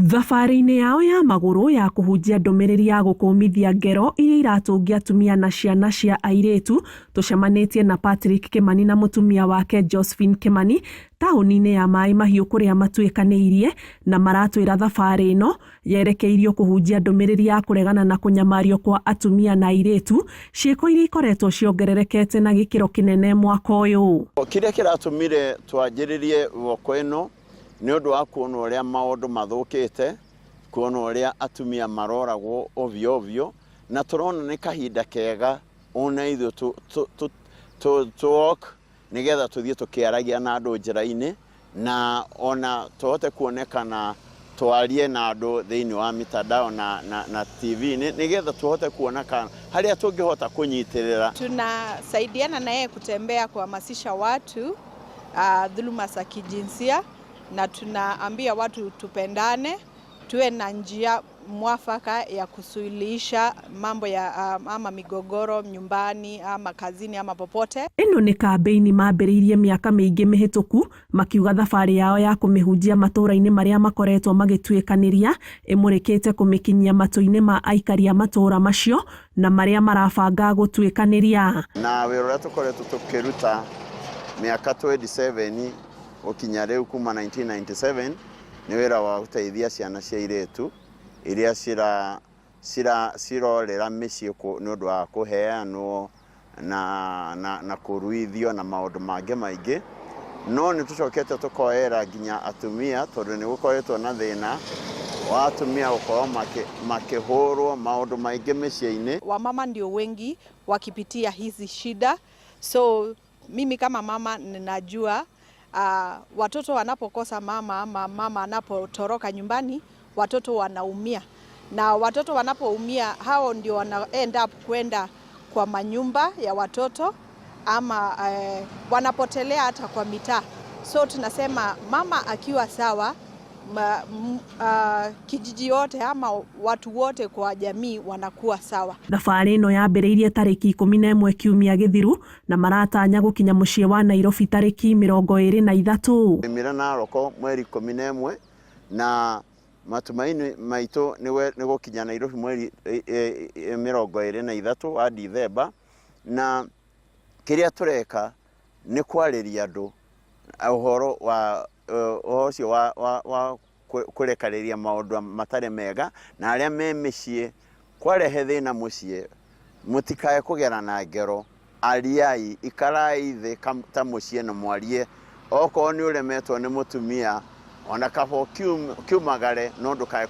Thabarĩ-inĩ yao ya magũrũ ya kũhunjia ndũmĩrĩri ya gũkũmithia ngero iria iratũngia atumia na ciana cia airĩtu, tũcemanĩtie na Patrick Kimani na mũtumia wake Josephine Kimani taũni-inĩ ya Maĩ Mahiũ kũrĩa matuĩkanĩirie na maratwĩra thabarĩ ĩno yerekeirio kũhunjia ndũmĩrĩri ya kũregana na kũnyamario kwa atumia na airĩtu, ciĩko iria ikoretwo ciongererekete na gĩkĩro kĩnene mwaka ũyũ. Kĩrĩa kĩratũmire twanjĩrĩrie woko ĩno nĩ ũndũ wa kuona ũrĩa maũndũ mathũkĩte, kuona ũrĩa atumia maroragwo ovyo ovyo, na tũrona nĩ kahinda kega ona ithuĩ tũ walk nĩgetha tũthiĩ tũkĩaragia na andũ njĩra-inĩ, na ona tũhote kuonekana twarie na andũ thĩinĩ wa mitandao na TV nĩgetha tũhote kuona kana harĩa tũngĩhota kũnyitĩrĩra. Tunasaidiana na yeye kutembea kuhamasisha watu dhuluma za kijinsia, na tunaambia watu tupendane, tuwe na njia mwafaka ya kusuluhisha mambo ya ama migogoro nyumbani ama kazini ama popote. Ĩno nĩ kambĩini mambĩrĩirie mĩaka mĩingĩ mĩhĩtũku, makiuga thabarĩ yao ya kũmĩhunjia matũũra-inĩ marĩa makoretwo magĩtuĩkanĩria ĩmũrĩkĩte kũmĩkinyia matũ-inĩ ma aikari a matũũra macio na marĩa marabanga gũtuĩkanĩria. Na wĩra ũrĩa tũkoretwo tũkĩruta mĩaka 27 gũkinya rĩu kuma 1997 nĩ wĩra wa gũteithia ciana cia airĩtu iria cirorĩra mĩciĩ nĩ ũndũ wa kũheanwo na kũruithio na maũndũ mangĩ maingĩ. No nĩ tũcokete tũkoera nginya atumia tondũ nĩ gũkoretwo na thĩna wa atumia gũkorwo makĩhũrwo maũndũ maingĩ mĩciĩ-inĩ. Wamama ndio wengi wakipitia hizi shida, so mimi kama mama ninajua watoto wanapokosa mama ama mama anapotoroka nyumbani, watoto wanaumia, na watoto wanapoumia hao ndio wana end up kwenda kwa manyumba ya watoto ama wanapotelea hata kwa mitaa. So tunasema mama akiwa sawa, kijiji yote ama watu wote kwa jamii wanakuwa sawa. Thabarĩ ĩno yambĩrĩirie tarĩki 11 kiumia gĩthiru na maratanya gũkinya mũciĩ wa Nairobi tarĩki 23. Twaumire Naroko mweri 11 na matumaini maitũ nĩ gũkinya Nairobi mweri 23 wa Dithemba, na kĩrĩa tũreka nĩ kwarĩria andũ ũhoro wa ũhoro ũcio wa kũrekarĩria maũndũ matarĩ mega, na arĩa me mĩciĩ kwarehe thĩna mũciĩ mũtikae kũgerana ngero, ariai, ikarai thĩ ta mũciĩ na mwarie. Okorwo nĩ ũremetwo nĩ mũtumia ona kaba ũkiumagare no ndũkae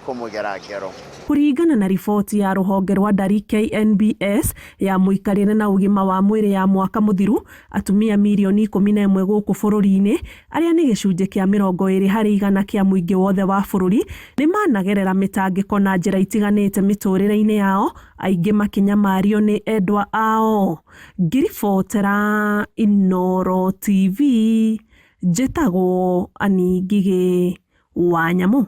kũmũgera ngero. Kũringana na riboti ya rũhonge rwa ndari KNBS ya mũikarĩre na ũgima wa mwĩrĩ ya mwaka mũthiru, atumia mirioni 11 gũkũ bũrũri-inĩ arĩa nĩ gĩcunjĩ kĩa 20% kĩa mũingĩ wothe wa bũrũri nĩ managerera mĩtangĩko na njĩra itiganĩte mĩtũrĩre-inĩ yao, aingĩ makĩnyamario nĩ endwa ao. Ngĩribotera Inooro TV, njĩtagwo Annie Ngigĩ wa Nyamũ.